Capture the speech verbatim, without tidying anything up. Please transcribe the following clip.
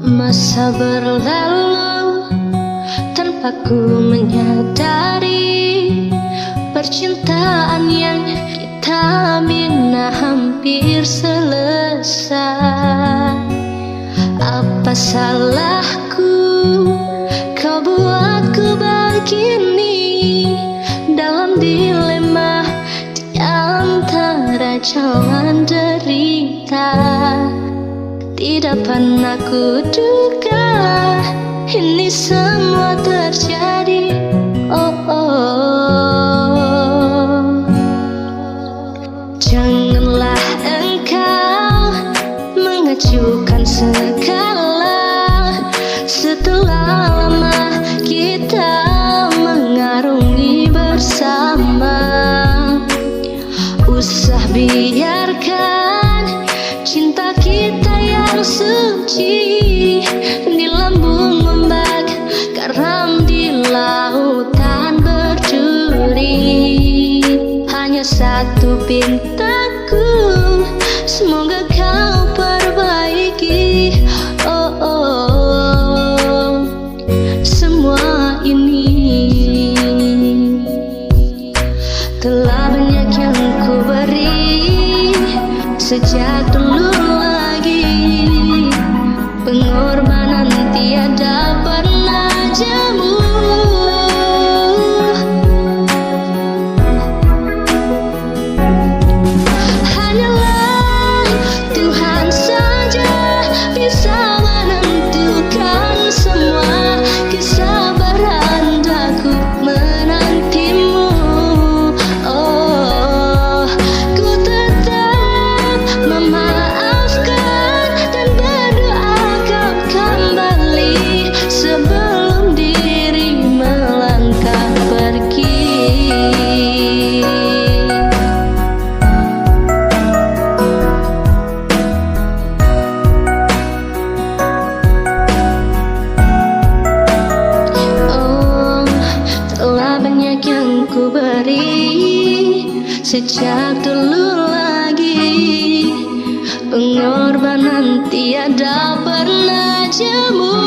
Masa berlalu tanpa ku menyadari, percintaan yang kita bina hampir selesai. Apa salahku, kau buatku begini, dalam dilema di antara jalan derita. Tidak pernah kuduga ini semua terjadi. Oh, oh. Janganlah engkau mengacuhkan segala, setelah lama kita mengarungi bersama. Usah biarkan cinta kita yang suci di lambung ombak, karam di lautan berduri. Hanya satu pintaku, semoga kau perbaiki. Oh, oh, oh. Semua ini telah banyak yang ku beri sejak dulu lagi. Pengorbanan tiada pernah jemu. Hanyalah Tuhan saja bisa menentukan semua, kesabaran daku menantimu. Oh, ku tetap memaafkan dan berdoa kau kembali sebelum diri melangkah pergi. Oh, telah banyak yang ku beri sejak dulu lagi. Pengorbanan tiada pernah jemu.